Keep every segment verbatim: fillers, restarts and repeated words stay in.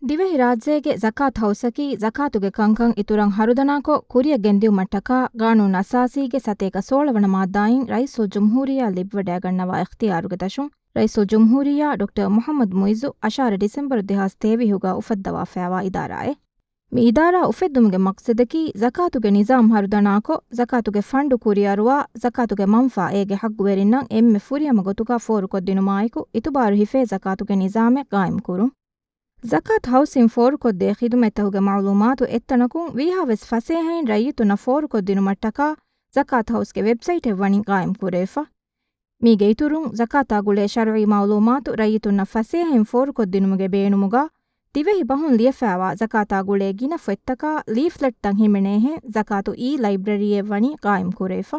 ދިވެހިރާއްޖޭގެ ޒަކާތު ހައުސަކީ ޒަކާތުގެ ކަންކަން އިތުރަށް ހަރުދަނާކޮށް ކުރިއަށް ގެންދިއުމަށްޓަކާ ގާނޫނު އަސާސީގެ ސަތޭކަ ސޯޅަ ވަނަ މާއްދާއިން ރައީސުލްޖުމްހޫރިއްޔާ ލިބިވަޑައިގަންނަވާ އިޚްތިޔާރުގެ ދަށުން ރައީސުލްޖުމްހޫރިއްޔާ ޑޮކްޓަރ މުޙައްމަދު މުޢިއްޒު އަށާރަ ޑިސެމްބަރު ދެހާސް ތޭވީހުގަ އުފައްދަވާފައިވާ އިދާރާއެއް. މި އިދާރާ އުފެއްދުމުގެ މަޤްޞަދަކީ ޒަކާތުގެ ނިޒާމް ހަރުދަނާކޮށް، ޒަކާތުގެ ފަންޑު ކުރިއަރުވާ، ޒަކާތުގެ މަންފާ އޭގެ ޙައްޤުވެރިންނަށް އެންމެ ފުރިހަމަ ގޮތުގަ ފޯރުކޮށްދިނުމާއެކު، އިތުބާރު ހިފޭ ޒަކާތުގެ ނިޒާމެއް ޤާއިމްކުރުން. ޒަކާތު ހައުސްއިން ފޯރުކޮށްދޭ ޚިދުމަތްތަކުގެ މަޢުލޫމާތު އެއްތަނަކުން ވީހާވެސް ފަސޭހައިން ރައްޔިތުންނަށް ފޯރުކޮށްދިނުމަށްޓަކާ، ޒަކާތު ހައުސްގެ ވެބްސައިޓެއް ވަނީ ޤާއިމްކުރެވިފަ. މީގެ އިތުރުން، ޒަކާތާ ގުޅޭ ޝަރުޢީ މަޢުލޫމާތު ރައްޔިތުންނަށް ފަސޭހައިން ފޯރުކޮށްދިނުމުގެ ބޭނުމުގަ، ދިވެހި ބަހުން ލިޔެފައިވާ ޒަކާތާ ގުޅޭ ގިނަ ފޮތްތަކާ ލީފްލެޓްތައް ހިމެނޭހެން، ޒަކާތު އީ ލައިބްރަރީއެއް ވަނީ ޤާއިމްކުރެވިފަ.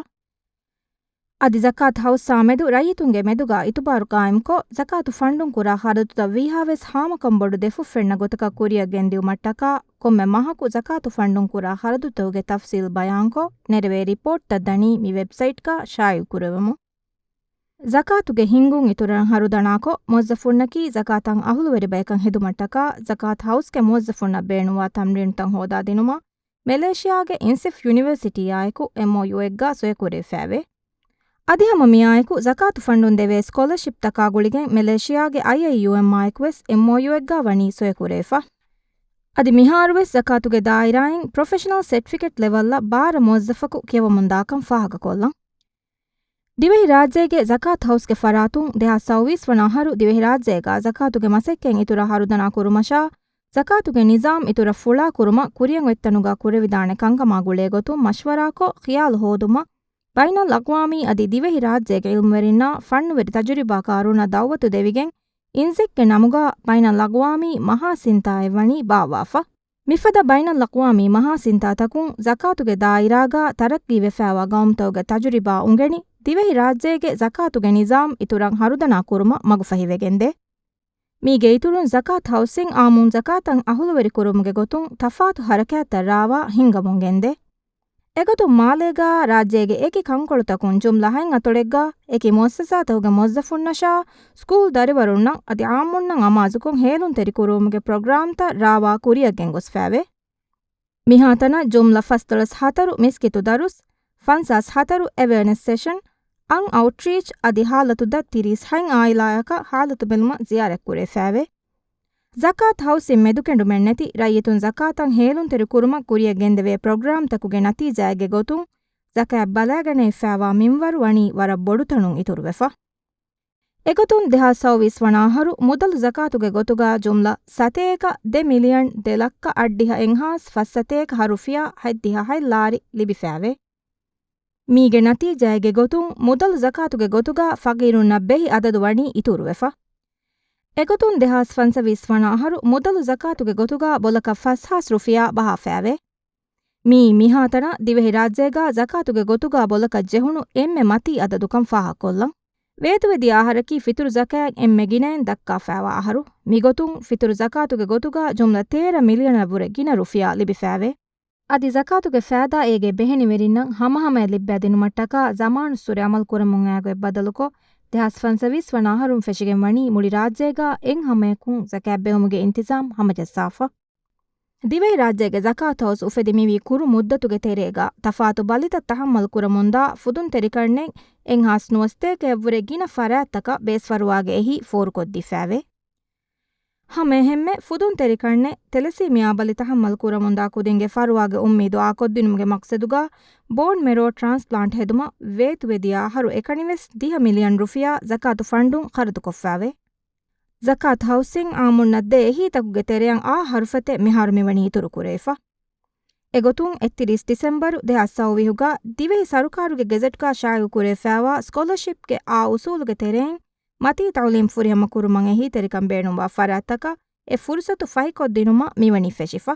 އަދި ޒަކާތު ހައުސްއާ މެދު ރައްޔިތުންގެ މެދުގަ އިތުބާރު ޤާއިމްކޮށް، ޒަކާތު ފަންޑުން ކުރާ ޚަރަދުތައް ވީހާވެސް ހާމަކަން ބޮޑު ދެފުށް ފެންނަ ގޮތަކަށް ކުރިއަށް ގެންދިއުމަށްޓަކާ، ކޮންމެ މަހަކު ޒަކާތު ފަންޑުން ކުރާ ޚަރަދުތަކުގެ ތަފްސީލް ބަޔާންކޮށް، ނެރެވޭ ރިޕޯޓްތައް ދަނީ މި ވެބްސައިޓްގަ ޝާއިޢުކުރެވެމުން. ޒަކާތުގެ ހިންގުން އިތުރަށް ހަރުދަނާކޮށް، މުވައްޒަފުންނަކީ ޒަކާތަށް އަހުލުވެރި ބަޔަކަށް ހެދުމަށްޓަކާ، ޒަކާތު ހައުސްގެ މުވައްޒަފުންނަށް ބޭނުންވާ ތަމްރީނުތައް ހޯދާދިނުމަށް، މެލޭޝިޔާގެ އިންސިފް ޔުނިވަރސިޓީއާއެކު އެމްއޯޔޫއެއްގަ ސޮއިކުރެވިފައެވެ. އަދި ހަމަ މިއާއެކު ޒަކާތު ފަންޑުން ދެވޭ ސްކޮލަޝިޕްތަކާ ގުޅިގެން މެލޭޝިޔާގެ އައިއައިޔޫއެމްއާއެކުވެސް އެމްއޯޔޫއެއްގަ ވަނީ ސޮއިކުރެވިފަ. އަދި މިހާރުވެސް ޒަކާތުގެ ދާއިރާއިން ޕްރޮފެޝަނަލް ސެޓްފިކެޓް ލެވަލްއަށް ބާރަ މުވައްޒަފަކު ކިޔަވަމުންދާކަން ފާހަގަކޮށްލަން. ދިވެހިރާއްޖޭގެ ޒަކާތު ހައުސްގެ ފަރާތުން ދެހާސް ސައުވީސް ވަނަ އަހަރު ދިވެހިރާއްޖޭގަ ޒަކާތުގެ މަސައްކަތް އިތުރަށް ހަރުދަނާ ކުރުމަށާ، ޒަކާތުގެ ނިޒާމް އިތުރަށް ފުޅާ ކުރުމަށް ކުރިއަށް އޮތްތަނުގަ ކުރެވިދާނެ ކަންކަމާ ގުޅޭ ގޮތުން މަޝްވަރާކޮށް، ޚިޔާލު ހޯދުމަށް، ބައިނަލްއަޤްވާމީ އަދި ދިވެހިރާއްޖޭގެ އިލްމުވެރިންނާ ފަންނުވެރި ތަޖުރިބާކާރުންނަށް ދަޢުވަތު ދެވިގެން، އިންޒެކްގެ ނަމުގަ ބައިނަލްއަޤްވާމީ މަހާސިންތާއެއް ވަނީ ބާއްވާފަ. މިފަދަ ބައިނަލްއަޤްވާމީ މަހާސިންތާތަކުން ޒަކާތުގެ ދާއިރާގަ ތަރައްޤީވެފައިވާ ގައުމުތަކުގެ ތަޖުރިބާ އުނގެނި، ދިވެހިރާއްޖޭގެ ޒަކާތުގެ ނިޒާމް އިތުރަށް ހަރުދަނާ ކުރުމަށް މަގުފަހިވެގެންދޭ. މީގެ އިތުރުން ޒަކާތު ހައުސްއިން އާއްމުން ޒަކާތަށް އަހުލުވެރިކުރުމުގެ ގޮތުން ތަފާތު ހަރަކާތްތައް ރާވާ ހިންގަމުން ގެންދޭ. އެގޮތުން މާލޭގަ ރާއްޖޭގެ އެކި ކަންކޮޅުތަކުން ޖުމްލަ ހަތް އަތޮޅެއްގަ އެކި މުއައްސަސާތަކުގެ މުވައްޒަފުންނަށާ ސްކޫލް ދަރިވަރުންނަށް އަދި އާއްމުންނަށް އަމާޒުކޮށް ހޭލުންތެރިކުރުވުމުގެ ޕްރޮގްރާމްތައް ރާވާ ކުރިއަށް ގެންގޮސްފައެވެ. މިހާތަނަށް ޖުމްލަ ފަސްދޮޅަސް ހަތަރު މިސްކިތު ދަރުސް، ފަންސާސް ހަތަރު އެވެއަނެސް ސެޝަން، އަން އައުޓްރީޗް އަދި ހާލަތު ދަށް ތިރީސް ހަތް އާއިލާއަކަށް ހާލަތު ބެލުމަށް ޒިޔާރަތްކުރެވިފައެވެ. ޒަކާތު ހައުސްއިން މެދުކެނޑުމެއްނެތި ރައްޔިތުން ޒަކާތަށް ހޭލުންތެރިކުރުމަށް ކުރިއަށް ގެންދެވޭ ޕްރޮގްރާމްތަކުގެ ނަތީޖާއެއްގެ ގޮތުން، ޒަކާތް ބަލައިގަނެވިފައިވާ މިންވަރު ވަނީ ވަރަށް ބޮޑުތަނުން އިތުރުވެފަ. އެގޮތުން ދެހާސް ސައުވީސް ވަނަ އަހަރު މުދަލު ޒަކާތުގެ ގޮތުގަ ޖުމްލަ ސަތޭކަ ދެ މިލިއަން ދެ ލައްކަ އަށްޑިހަ އެއްހާސް ފަސްސަތޭކަ އަށް ރުފިޔާ ހަތްދިހަ ހަތް ލާރި ލިބިފައެވެ. މީގެ ނަތީޖާއެއްގެ ގޮތުން މުދަލު ޒަކާތުގެ ގޮތުގަ ފަޤީރުންނަށް ބެހި އަދަދު ވަނީ އިތުރުވެފަ. އެގޮތުން ދެހާސް ފަންސަވީސް ވަނަ އަހަރު މުދަލު ޒަކާތުގެ ގޮތުގަ ބޮލަކަށް ފަސްހާސް ރުފިޔާ ބަހާފައެވެ. މިއީ މިހާތަނަށް ދިވެހިރާއްޖޭގަ ޒަކާތުގެ ގޮތުގަ ބޮލަކަށް ޖެހުނު އެންމެ މަތީ އަދަދުކަން ފާހަގަކޮށްލަން. ވޭތުވެދިޔަ އަހަރަކީ ފިތުރު ޒަކާތް އެންމެ ގިނައިން ދައްކާފައިވާ އަހަރު. މިގޮތުން ފިތުރު ޒަކާތުގެ ގޮތުގަ ޖުމްލަ ތޭރަ މިލިއަނަށްވުރެ ގިނަ ރުފިޔާ ލިބިފައެވެ. އަދި ޒަކާތުގެ ފައިދާ އޭގެ ބެހެނިވެރިންނަށް ހަމަހަމަޔަށް ލިއްބައިދިނުމަށްޓަކާ ޒަމާނުއްސުރެ އަމަލު ކުރަމުން އައިގޮތް ބަދަލުކޮށް، ދެހާސް ފަންސަވީސް ވަނަ އަހަރުން ފެށިގެން ވަނީ މުޅި ރާއްޖޭގަ އެއްހަމަޔަކުން ޒަކާތް ބެހުމުގެ އިންތިޒާމް ހަމަޖައްސާފަ. ދިވެހިރާއްޖޭގެ ޒަކާތު ހައުސް އުފެދި މިވީ ކުރު މުއްދަތުގެ ތެރޭގަ ތަފާތު ބަލިތައް ތަހައްމަލު ކުރަމުންދާ ފުދުންތެރިކަންނެއް އެއްހާސް ނުވަސަތޭކައަށްވުރެ ގިނަ ފަރާތްތަކަށް ބޭސްފަރުވާގެ އެހީ ފޯރުކޮށްދީފައެވެ. ހަމައެހެންމެ ފުދުންތެރިކަންނެއް ތެލެސީމިއާ ބަލި ތަހައްމަލު ކުރަމުންދާ ކުދިންގެ ފަރުވާގެ އުއްމީދު އާކޮށްދިނުމުގެ މަޤްޞަދުގަ ބޯން މެރޯ ޓްރާންސްޕްލާންޓް ހެދުމަށް ވޭތުވެދިޔަ އަހަރު އެކަނިވެސް ދިހަ މިލިއަން ރުފިޔާ ޒަކާތު ފަންޑުން ޚަރަދުކޮށްފައެވެ. ޒަކާތު ހައުސްއިން އާއްމުންނަށް ދޭ އެހީތަކުގެ ތެރެއަށް އާ ހަރުފަތެއް މިހާރު މިވަނީ އިތުރުކުރެވިފަ. އެގޮތުން އެއްތިރީސް ޑިސެމްބަރު ދެހާސް ސައުވީހުގަ ދިވެހި ސަރުކާރުގެ ގެޒެޓްގަ ޝާއިޢުކުރެވިފައިވާ ސްކޮލަޝިޕްގެ އާ އުސޫލުގެ ތެރެއިން މަތީ ތަޢުލީމް ފުރިހަމަ ކުރުމަށް އެހީތެރިކަން ބޭނުންވާ ފަރާތްތަކަށް އެ ފުރުސަތު ފަހިކޮށްދިނުމަށް މިވަނީ ފެށިފަ.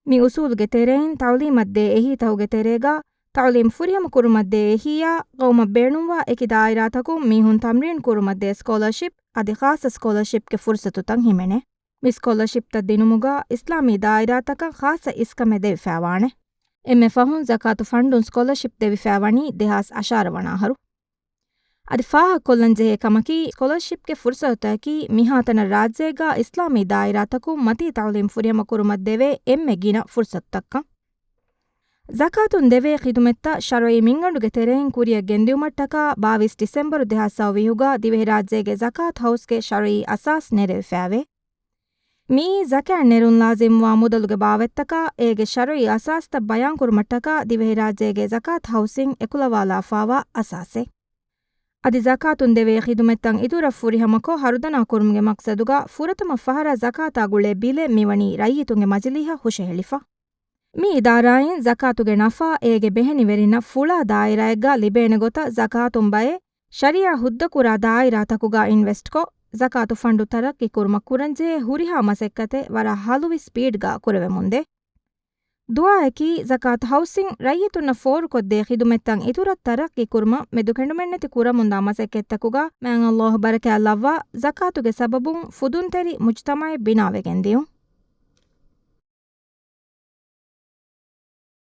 މި އުސޫލުގެ ތެރެއިން ތަޢުލީމަށްދޭ އެހީތަކުގެ ތެރޭގަ ތަޢުލީމް ފުރިހަމަ ކުރުމަށްދޭ އެހީއާ ޤައުމަށް ބޭނުންވާ އެކި ދާއިރާތަކުން މީހުން ތަމްރީން ކުރުމަށްދޭ ސްކޮލަޝިޕް އަދި ޚާއްޞަ ސްކޮލަޝިޕްގެ ފުރުސަތުތައް ހިމެނޭ. މި ސްކޮލަޝިޕްތައް ދިނުމުގަ އިސްލާމީ ދާއިރާތަކަށް ޚާއްޞަ އިސްކަމެއް ދެވިފައިވާނެ. އެންމެ ފަހުން ޒަކާތު ފަންޑުން ސްކޮލަޝިޕް ދެވިފައިވަނީ ދެހާސް އަށާރަ ވަނަ އަހަރު. އަދި ފާހަގަކޮށްލަންޖެހޭ ކަމަކީ، ސްކޮލަރޝިޕްގެ ފުރުސަތުތަކަކީ މިހާތަނަށް ރާއްޖޭގާ އިސްލާމީ ދާއިރާތަކުން މަތީ ތަޢުލީމް ފުރިހަމަކުރުމަށް ދެވޭ އެންމެ ގިނަ ފުރުސަތުތައްކަން. ޒަކާތުން ދެވޭ ޚިދުމަތްތައް ޝަރުޢީ މިންގަނޑުގެ ތެރެއިން ކުރިއަށް ގެންދިއުމަށްޓަކާ، ބާވީސް ޑިސެމްބަރު ދެހާސް ސައުވީހުގަ ދިވެހިރާއްޖޭގެ ޒަކާތު ހައުސްގެ ޝަރުޢީ އަސާސް ނެރެވިފައިވޭ. މިއީ ޒަކާތް ނެރުން ލާޒިމްވާ މުދަލުގެ ބާވަތްތަކާ އޭގެ ޝަރުޢީ އަސާސްތައް ބަޔާންކުރުމަށްޓަކާ ދިވެހިރާއްޖޭގެ ޒަކާތު ހައުސްއިން އެކުލަވާލާފާވާ އަސާސެއް. އަދި ޒަކާތުން ދެވޭ ޚިދުމަތްތައް އިތުރަށް ފުރިހަމަކޮށް ހަރުދަނާ ކުރުމުގެ މަޤްޞަދުގަ ފުރަތަމަ ފަހަރަށް ޒަކާތާ ގުޅޭ ބިލެއް މިވަނީ ރައްޔިތުންގެ މަޖިލީހަށް ހުށަހެޅިފަ. މި އިދާރާއިން ޒަކާތުގެ ނަފާ އޭގެ ބެހެނިވެރިންނަށް ފުޅާ ދާއިރާއެއްގަ ލިބޭނެ ގޮތަށް ޒަކާތުން ބައެއް ޝަރީޢާ ހުއްދަކުރާ ދާއިރާތަކުގަ އިންވެސްޓްކޮށް، ޒަކާތު ފަންޑު ތަރައްޤީ ކުރުމަށް ކުރަންޖެހޭ ހުރިހާ މަސައްކަތެއް ވަރަށް ހަލުވި ސްޕީޑްގަ ކުރެވެމުންދޭ. ދުޢާއަކީ، ޒަކާތު ހައުސްއިން ރައްޔިތުންނަށް ފޯރުކޮށްދޭ ޚިދުމަތްތައް އިތުރަށް ތަރައްޤީ ކުރުމަށް މެދުކެނޑުމެއްނެތި ކުރަމުންދާ މަސައްކަތްތަކުގަ މާތް ﷲ ބަރަކާތް ލައްވާ، ޒަކާތުގެ ސަބަބުން ފުދުންތެރި މުޖްތަމަޢެއް ބިނާވެގެން ދިޔުން.